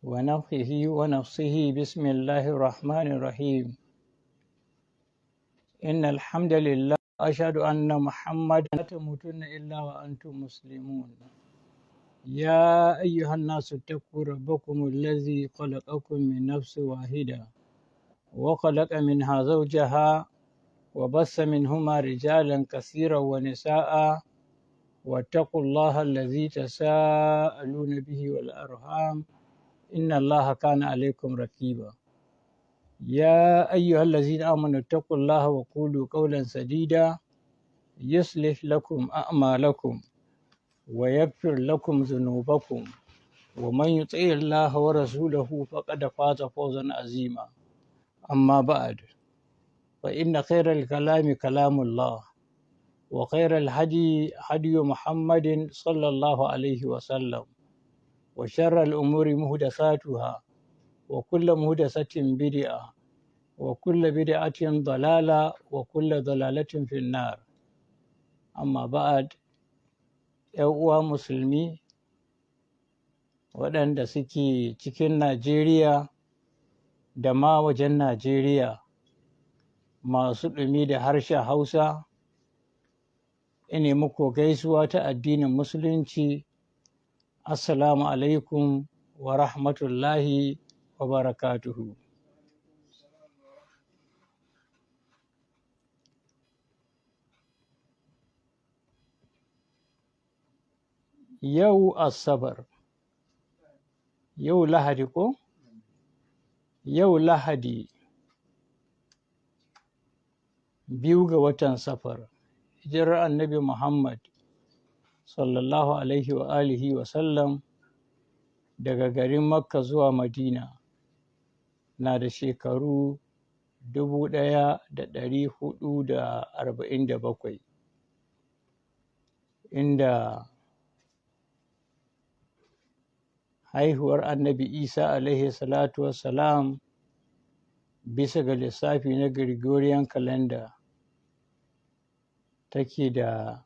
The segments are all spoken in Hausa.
ونفخه ونفسه. بسم الله الرحمن الرحيم. إن الحمد لله، أشهد أن محمدا. لا تموتن إلا وأنتم مسلمون. يا أيها الناس اتقوا ربكم الذي خلقكم من نفس واحدة وخلق منها زوجها وبث منهما رجالا كثيرا ونساء، واتقوا الله الذي تساءلون به والأرحام، إن الله كان عليكم رقيبا. يا أيها الذين آمنوا اتقوا الله وقولوا قولا سديدا، يصلح لكم أعمالكم ويغفر لكم ذنوبكم، ومن يطع الله ورسوله فقد فاز فوزا عظيما. أما بعد، فإن خير الكلام كلام الله، وخير الهدي هدي محمد صلى الله عليه وسلم، وشر الأمور محدثاتها، وكل محدثة بدعة، وكل بدعة ضلالة، وكل ضلالة في النار. أما بعد، uwa musulmi waɗanda suke cikin Najeriya da ma wajen Najeriya, masu ɗumi da harshen Hausa, ina muku gaisuwa ta addinin Musulunci. Assalamu alaikum wa rahmatullahi wa barakatuhu. Yau Asabar, yau Lahadi ko? Yau Lahadi, 2 ga watan Safar, hijirar Annabi Muhammad sallallahu alaihi wa alihi wa sallam daga garin Makka zuwa Madina na da shekaru 1447, inda haihuwar Annabi Isa alaihi salatu wassalam bisa ga lissafi na Gregorian calendar take da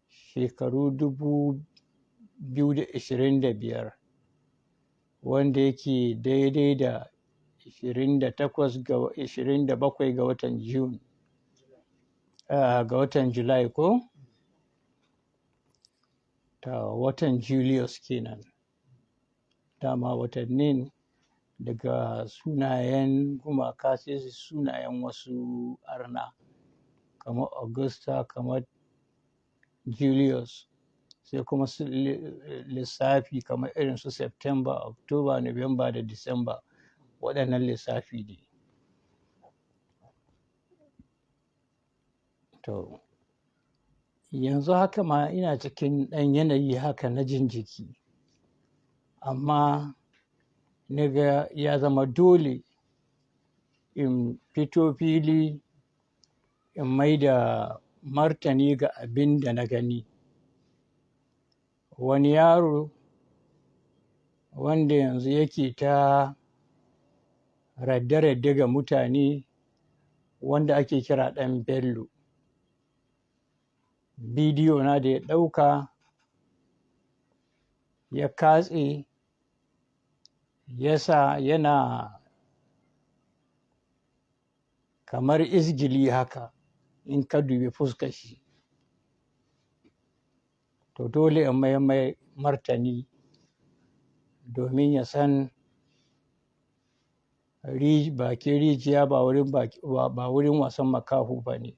shekaru 2025, wanda yake daidai da 28 ga 27 ga watan June, ga watan July ko? Ta watan Julius kenan. Dama watannin daga sunayen gumaka sai sunayen wasu arna, kamar Augusta, kamar Julius, sai kuma su lissafi kamar irin su September, October, November da December. Waɗannan lissafi ne. To, yanzu haka ma ina cikin ɗan yanayi haka na jin jiki, amma naga ya zama dole in fito fili in mai da martani ga abin da na gani. Wani yaro wanda yanzu yake ta radde-radde ga mutane, wanda ake kira Ɗan Bello. Bidiyo na da ya ɗauka ya katse ya sa yana kamar izgili haka in ka dubi fuskar shi. To, dole in mai martani domin ya san bakin rijiya ba wurin wasan makaho ba ne.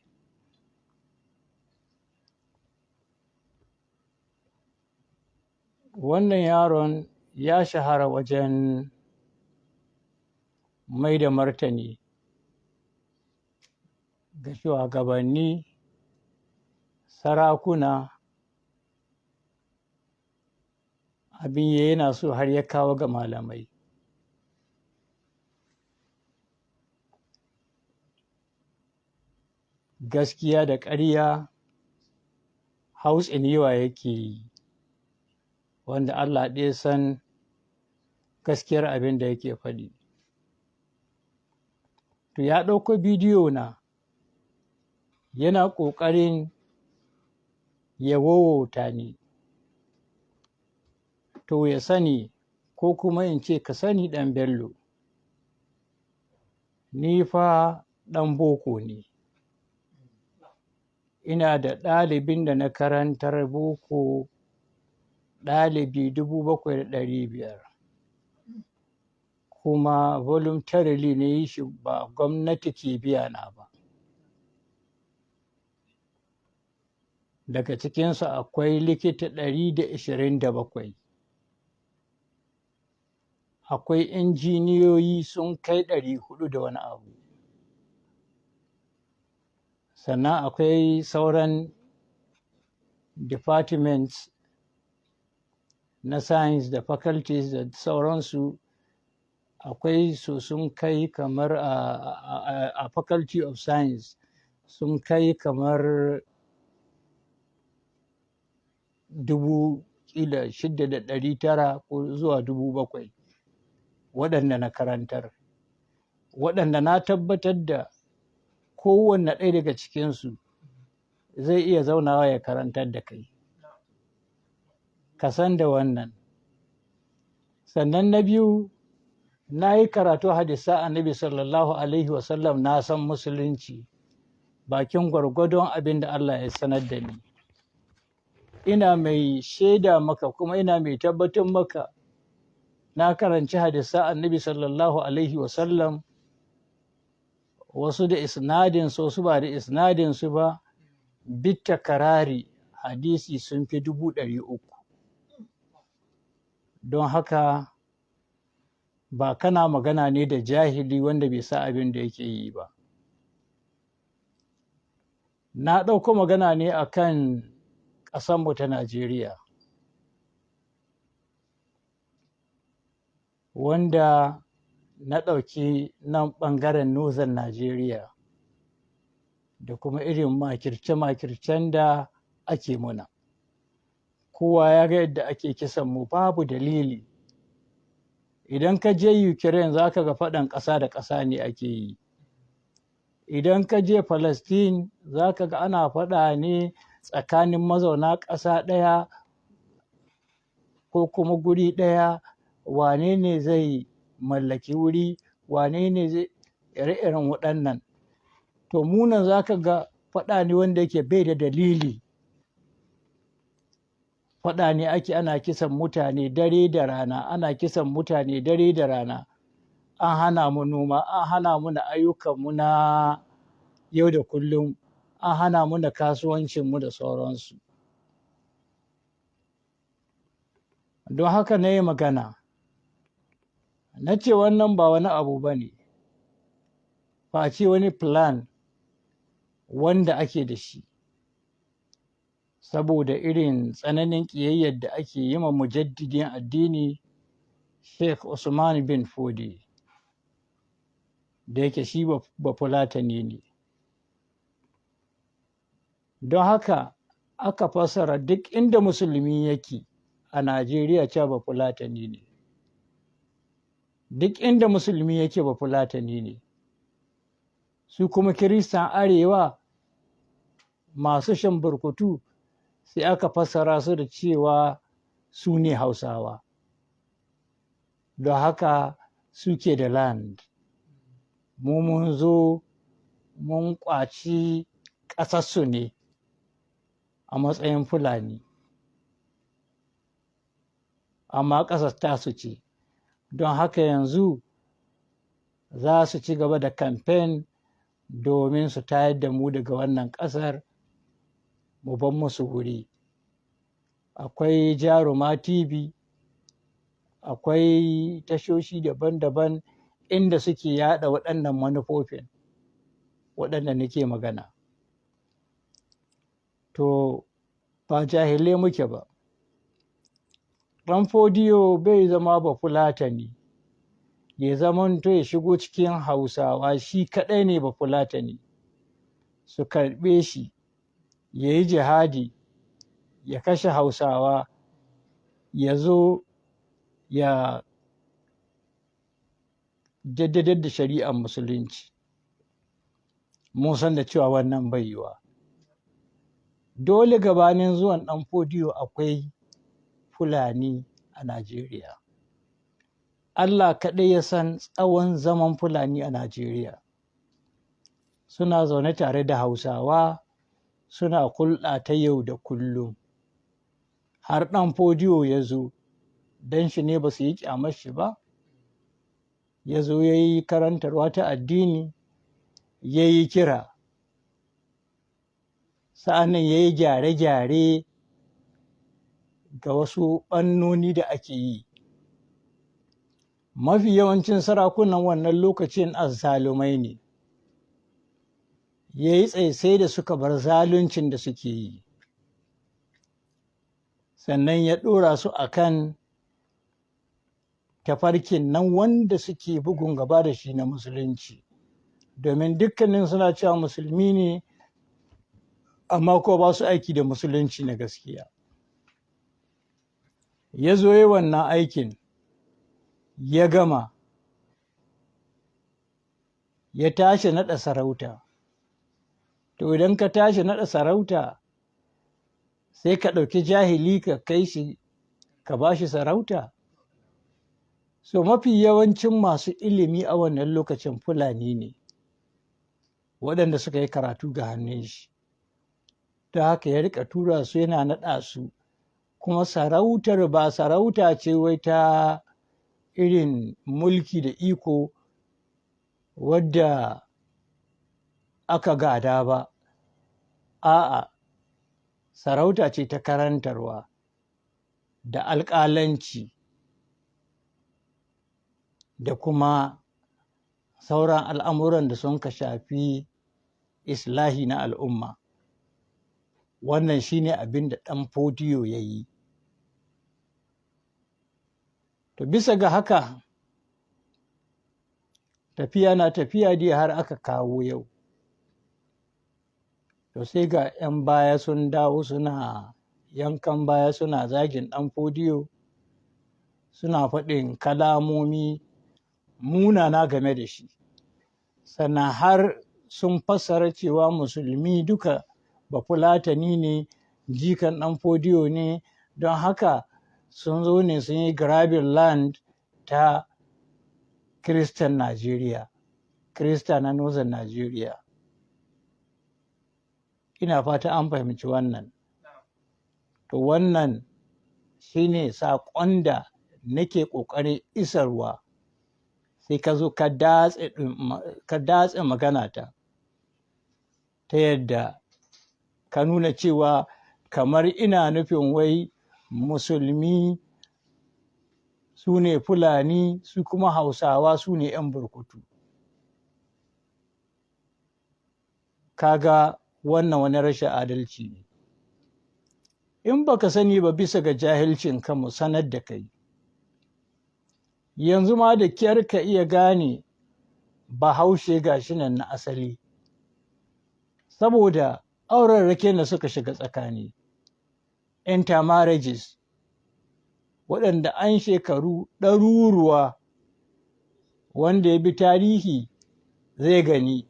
Wannan yaron ya shahara wajen mai da martani ga shugabanni, sarakuna, abin yana so har ya kawo ga malamai. Gaskiya da ƙarya hautsinewa yake yi, wanda Allah ɗaya san gaskiyar abin da yake faɗi. To, ya ɗauko bidiyo na yana ƙoƙarin ya wowota ni. To, ya sani ko Ko kuma in ce ka sani ɗan Bello, ni fa ɗan boko ne. Ina da ɗalibin da na karantar boko, ɗalibi 7,500. Kuma voluntarily na yi shi, ba gwamnati ke biya na ba. Daga cikinsu akwai likita 127. Akwai injiniyoyi sun kai 400 da wani abu. Sannan akwai sauran departments na science da faculties da sauransu. Akwai su sun kai kamar a faculty of science sun kai kamar dubu ƙila 6,900 ko zuwa 7,000 waɗanda na karantar. Waɗanda na tabbatar da kowanne ɗaya daga cikinsu zai iya zaunawa ya karantar da kai. Ka san da wannan. Sannan na biyu, na yi karatu hadisa Annabi sallallahu alaihi wasallam, na san musulunci bakin gwargwadon abin da Allah ya sanar da ni. Ina mai shaida maka kuma ina mai tabbatar maka na karanci hadisa Annabi sallallahu alaihi wasallam, wasu da isnadin su, wasu ba da isnadin su ba, bitta karari hadisi sun fi 300,000. Don haka ba kana magana ne da jahili wanda bai sa abin da yake yi ba. Na ɗauko magana ne akan ƙasarmu ta Najeriya, wanda na ɗauki nan ɓangaren Northern Najeriya da kuma irin makirce-makircen da ake muna. Kowa ya ga yadda ake kisan mu babu dalili. Idan ka je Ukraine za ka ga faɗan ƙasa da ƙasa ne ake yi. Idan ka je Palestine za ka ga ana faɗa ne tsakanin mazauna ƙasa ɗaya ko kuma guri ɗaya, wane ne zai mallaki wuri, wane ne zai ire-iren waɗannan. To munan za ka ga faɗa ne wanda yake bai da dalili. Faɗa ne ake, ana kisan mutane dare da rana, ana kisan mutane dare da rana. An hana mu noma, an hana mu na ayyukanmu na yau da kullum, an hana mu na kasuwancinmu da sauransu. Don haka na yi magana. Na ce wannan ba wani abu ba ne, face wani plan wanda ake da shi. Saboda irin tsananin ƙiyayyar da ake yi ma mujaddidin addini Sheikh Usman bin Fodi, da yake shi Bafulatani ne. Don haka aka fassara duk inda musulmi yake a Najeriya cewa Bafulatani ne. Duk inda musulmi yake Bafulatani ne. Su kuma Kiristan Arewa masu shan burkutu sai aka fassara su da cewa su ne Hausawa. Don haka suke da land. Mu mun zo mun ƙwaci ƙasarsu ne a matsayin Fulani. Amma ƙasar tasu ce. Don haka yanzu za su ci gaba da kamfen domin su tayar da mu daga wannan ƙasar, mu bar musu wuri. Akwai Jaruma TV, akwai tashoshi daban-daban inda suke yaɗa waɗannan manufofin waɗanda nake magana. To ba jahilai muke ba. Ɗan Fodiyo bai zama Bafulatani, ya zamanto ya shigo cikin Hausawa shi kaɗai ne Bafulatani, su karɓe shi, ya yi jihadi, ya kashe Hausawa, ya zo ya jaddadar da shari'ar musulunci. Mun san da cewa wannan bai yiwuwa. Dole gabanin zuwan Ɗan Fodiyo akwai Fulani a Najeriya. Allah kaɗai ya san tsawon zaman Fulani a Najeriya. Suna zaune tare da Hausawa, suna hulɗa ta yau da kullum. Har Ɗan Fodiyo ya zo, don shi ne ba su yi ƙyamar shi ba. Ya zo ya yi karantarwa ta addini, ya yi kira. Sa'an nan ya yi gyare-gyare ga wasu ɓannoni da ake yi. Mafi yawancin sarakunan wannan lokacin azzalumai ne. Ya yi tsaye da suka bar zaluncin da suke yi. Sannan ya ɗora su a kan tafarkin nan wanda suke bugun gaba da shi na Musulunci. Domin dukkanin suna cewa Musulmi ne, amma ko ba su aiki da Musulunci na gaskiya. Ya zo yi wannan aikin, ya gama, ya tashi naɗa sarauta. To idan ka tashi naɗa sarauta, sai ka ɗauki jahili ka kai shi ka ba shi sarauta. So mafi yawancin masu ilimi a wannan lokacin Fulani ne, waɗanda suka yi karatu ga hannun shi. Ta haka ya riƙa tura su, yana naɗa su. Kuma sarautar ba sarauta ce wai ta irin mulki da iko wadda aka gada ba. A'a, sarauta ce ta karantarwa da alƙalanci da kuma sauran al'amuran da sun ka shafi islahi na al'umma. Wannan shi ne abin da Ɗan Fodiyo ya yi. To bisa ga haka, tafiya na tafiya dai har aka kawo yau. To sai ga 'yan baya sun dawo suna yankan baya, suna zagin Ɗan Fodiyo, suna faɗin kalamomi munana game da shi. Sannan har sun fassara cewa Musulmi duka Bafulatani ne, jikan Ɗan Fodiyo ne, don haka sun zo ne sun yi grabbing land ta Kiristan Najeriya, Kirista na Northern Najeriya. Ina fata an fahimci wannan. To wannan shi ne saƙon da nake ƙoƙarin isarwa. Sai ka zo ka datse maganata ta yadda ka nuna cewa kamar ina nufin wai Musulmi su ne Fulani, su kuma Hausawa su ne 'yan burkutu. Kaga wannan wani rashin adalci ne. In baka sani ba, bisa ga jahilcin ka, mu sanar da kai. Yanzu ma da kyar ka iya gane Bahaushe gashi nan na asali. Saboda aurarrakin da suka shiga tsakani, intermarriages, waɗanda an shekaru ɗaruruwa, wanda ya bi tarihi zai gani,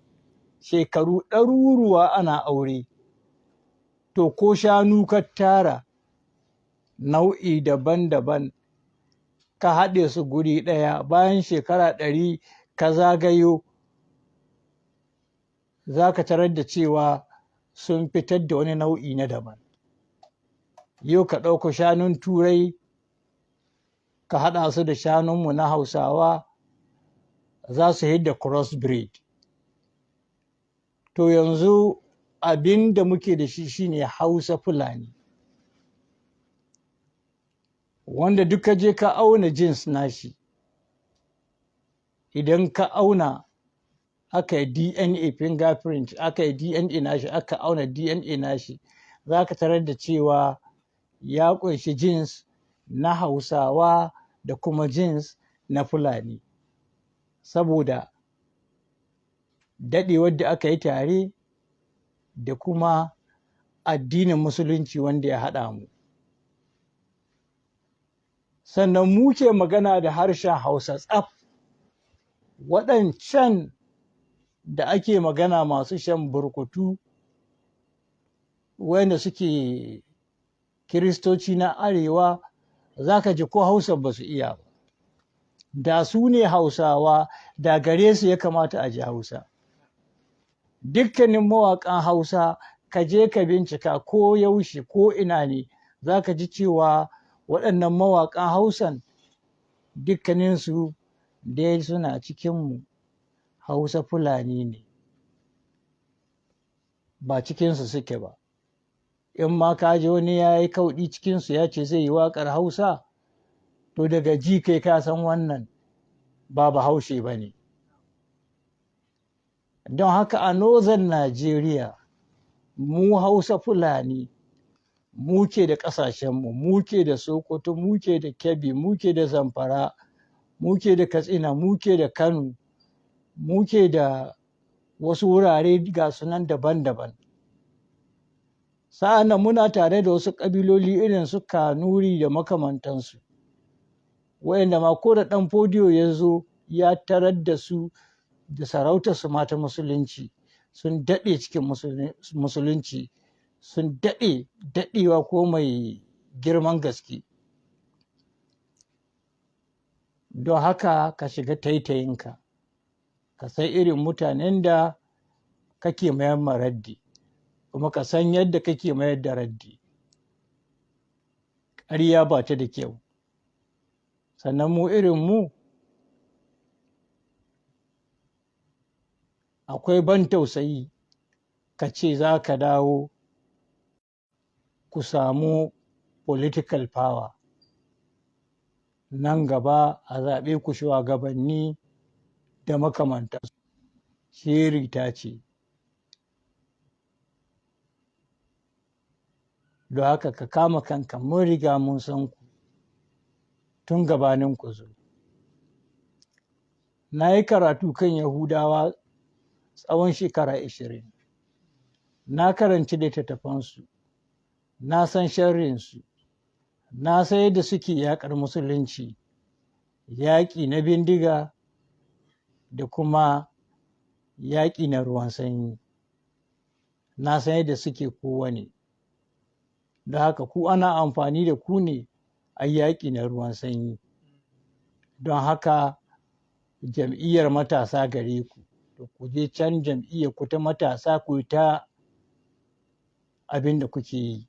shekaru ɗaruruwa ana aure. To ko shanu ka tara nau'i daban-daban ka haɗe su guri ɗaya, bayan shekara 100 ka zagayo, za ka tarar da cewa sun fitar da wani nau'i na daban. Yau ka ɗauko shanun Turai ka haɗa su da shanunmu na Hausawa, za su hidda crossbreed. To yanzu abin da muke da shi shine Hausa Fulani. Wanda duk ka je ka auna genes nashi, idan ka auna, aka yi DNA fingerprint, aka yi DNA nashi, aka auna DNA nashi, za ka tarar da cewa ya ƙunshi genes na Hausawa da kuma genes na Fulani. Saboda daɗewar da aka yi tare da kuma addinin Musulunci wanda ya haɗa mu. Sannan mu ke magana da harshen Hausa tsaf. Waɗancan da ake magana masu shan burkutu, wayanda suke Kiristoci na Arewa, za ka ji ko Hausa ba su iya ba. Da su ne Hausawa, da gare su ya kamata a ji Hausa. Dukkanin mawaƙan Hausa, ka je ka bincika ko yaushe ko ina ne, za ka ji cewa waɗannan mawaƙan Hausan dukkaninsu dai suna cikinmu, Hausa Fulani ne, ba cikinsu suke ba. In ma ka ji wani ya yi kauɗi cikinsu ya ce zai yi waƙar Hausa, to daga ji kai ka san wannan ba Bahaushe ba ne. Don haka a Northern Nigeria, mu Hausa Fulani muke da ƙasashenmu, muke da Sokoto, muke da Kebbi, muke da Zamfara, muke da Katsina, muke da Kano, muke da wasu wurare ga sunan daban-daban. Sa'an nan muna tare da wasu ƙabiloli irin su Kanuri da makamantansu, wa'inda ma ko da Ɗan Fodiyo ya zo ya tarar da su da sarautarsu ma ta Musulunci, sun daɗe cikin Musulunci, sun daɗe daɗewa ko mai girman gaske. Don haka ka shiga taitayinka, ka san irin mutanen da kake mayar ma raddi, kuma ka san yadda kake mayar da raddi. Ƙarya ba ta da kyau. Sannan mu irin mu, akwai ban tausayi ka ce za ka dawo ku samu political power nan gaba, a zaɓe ku shugabanni da makamantansu. Shiri ta ce. Don haka ka kama kanka, mun riga mun san ku tun gabanin ku zo. Na yi karatu kan Yahudawa tsawon shekara 20. Na karanci littattafansu, na san sharrinsu, na san yadda suke yaƙar Musulunci, yaƙi na bindiga da kuma yaƙi na ruwan sanyi. Na san yadda suke kowane. Don haka ku ana amfani da ku ne a yaƙi na ruwan sanyi. Don haka jam'iyyar matasa gare ku, to ku je can jam'iyyar ku ta matasa ku yi ta abin da kuke yi.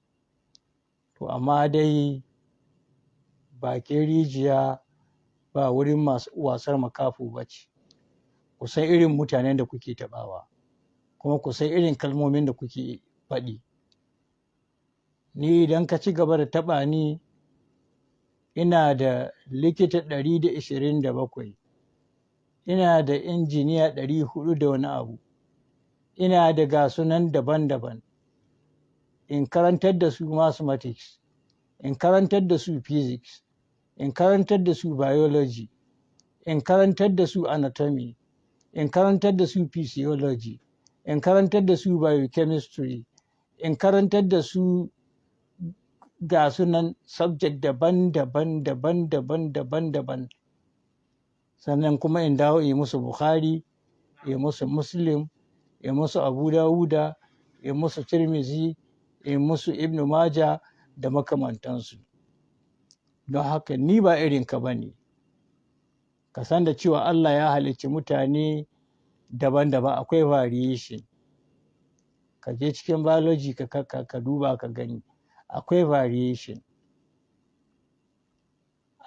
To amma dai bakin rijiya ba wurin masu wasar makafu ba ce. Ku san irin mutanen da kuke taɓawa, kuma ku san irin kalmomin da kuke faɗi. Ni idan ka ci gaba da taɓa ni, ina da likita 127, ina da injiniya 400 da wani abu, ina da gasunan daban-daban. In karantar da su mathematics, in karantar da su physics, in karantar da su biology, in karantar da su anatomy, in karantar da su physiology, in karantar da su biochemistry, in karantar da su ga sunan subject daban-daban, daban-daban, daban-daban. Sannan kuma in dawo in yi musu Bukhari, in yi musu Muslim, in musu Abu Dawuda, in musu Tirmizi, in musu Ibn Majah da makamantansu. Don haka ni ba irin ka ba ne. Ka san da cewa Allah ya halicci mutane daban-daban, akwai variation. Ka je cikin biology ka duba ka gani, akwai variation.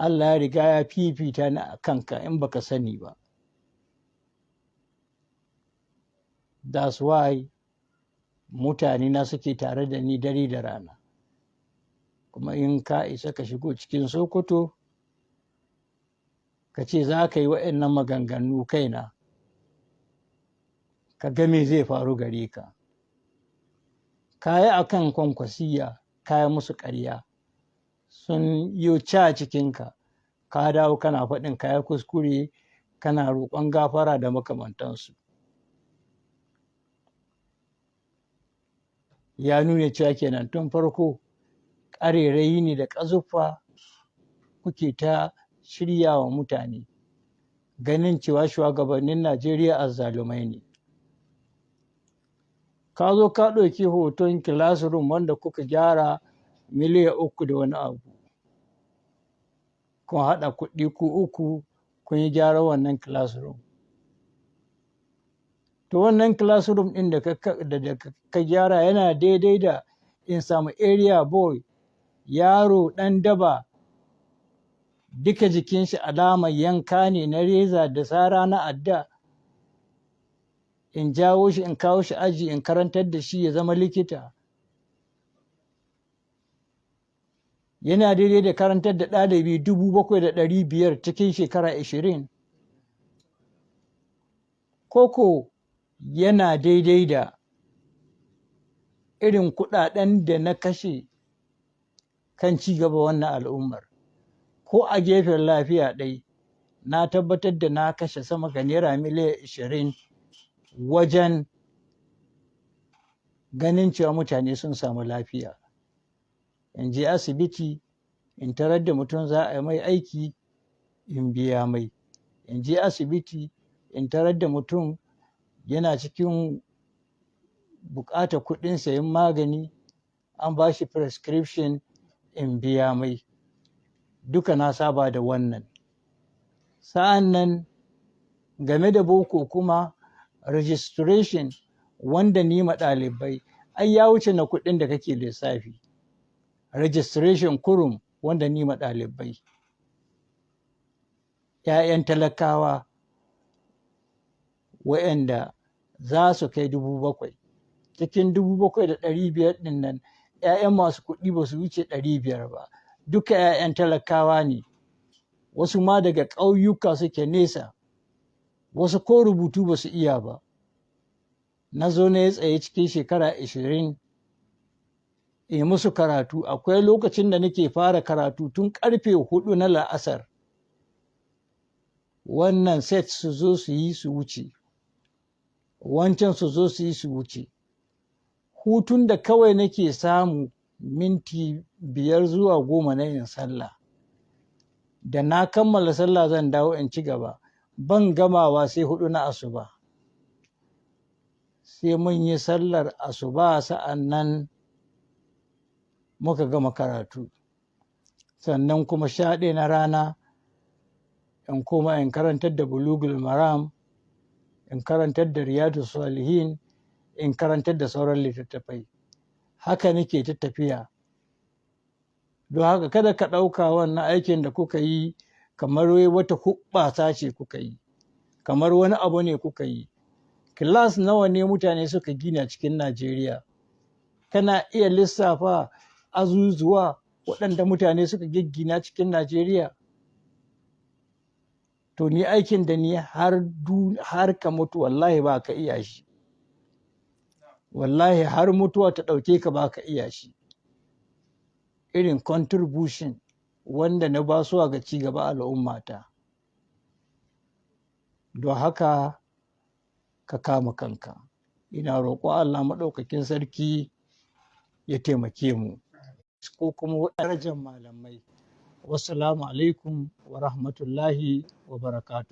Allah ya riga ya fifita ni a kanka in baka sani ba. That's why mutane na suke tare da ni dare da rana. Kuma in ka isa ka shigo cikin Sokoto, ka ce za ka yi wa'yannan maganganu kaina, ka ga me zai faru gare ka. Ka yi a kan Kwankwasiyya, ka yi musu ƙarya, sun yi ca cikinka, ka dawo kana faɗin ka yi kuskure, kana roƙon gafara da makamantansu. Ya nuna cewa kenan tun farko ƙarerayi ne da ƙazuffa kuke ta shirya wa mutane, ganin cewa shugabannin Najeriya azzalumai ne. Ka zo ka ɗauki hoton classroom wanda kuka gyara miliyan 3 da wani abu. Kun haɗa kuɗi ku uku, Kun yi gyara wannan classroom. To, wannan classroom ɗin da ka gyara yana daidai da in samu area boy, yaro ɗan daba, duka jikin shi alamar yanka ne na reza da sara na adda, in jawo shi in kawo shi aji in karantar da shi ya zama likita? Yana daidai da karantar da ɗalibi 7,500 cikin shekara 20? Koko yana daidai da irin kuɗaɗen da na kashe kan ci gaba wannan al'ummar? Ko a gefen lafiya ɗai, na tabbatar da na kashe sama ga naira miliyan 20 wajen ganin cewa mutane sun samu lafiya. In je asibiti in tarar da mutum za a yi mai aiki, in biya mai. In je asibiti in tarar da mutum yana cikin buƙatar kuɗin sayen magani, an ba shi prescription, in biya mai. Duka na saba da wannan. Sa'an nan game da boko kuma, registration wanda ni ma ɗalibai ai ya wuce na kuɗin da kake lissafi. Registration kurum wanda ni ma ɗalibai, ‘ya'yan talakawa wa'yanda za su kai 7,000, cikin 7,500 ɗin nan, ‘ya'yan masu kuɗi ba su wuce 500 ba. Duka ‘ya'yan talakawa ne, wasu ma daga ƙauyuka suke nesa, wasu ko rubutu ba su iya ba. Na zo na yi tsaye cikin shekara 20 in musu karatu. Akwai lokacin da nake fara karatu tun karfe 4 na la'asar. Wannan set su zo su yi su wuce, wancan su zo su yi su wuce. Hutun da kawai nake samu minti 5 zuwa 10 na yin sallah. Da na kammala sallah zan dawo in ci gaba. Ban gamawa sai 4 na asuba. Sai mun yi sallar asuba, sa'an nan muka gama karatu. Sannan kuma 11 na rana in koma in karantar da Bulugul Maram, in karantar da Riyadu Salihin, in karantar da sauran littattafai. Haka nake ta tafiya. Don haka kada ka ɗauka wannan aikin da kuka yi kamar wai wata huɓɓasa ce kuka yi, kamar wani abu ne kuka yi. Class nawa ne mutane suka gina cikin Najeriya? Kana iya lissafa azuzuwa waɗanda mutane suka giggina cikin Najeriya? To, ni aikin da ni har ka mutu wallahi ba ka iya shi. Wallahi har mutuwa ta ɗauke ka ba ka iya shi. Irin contribution wanda na basuwa ga ci gaba al'ummata. Don haka ka kama kanka. Ina roƙo Allah Maɗaukakin Sarki ya taimake mu. Ko kuma darajar malamai. Wassalamu alaikum wa rahmatullahi wa barakatuh.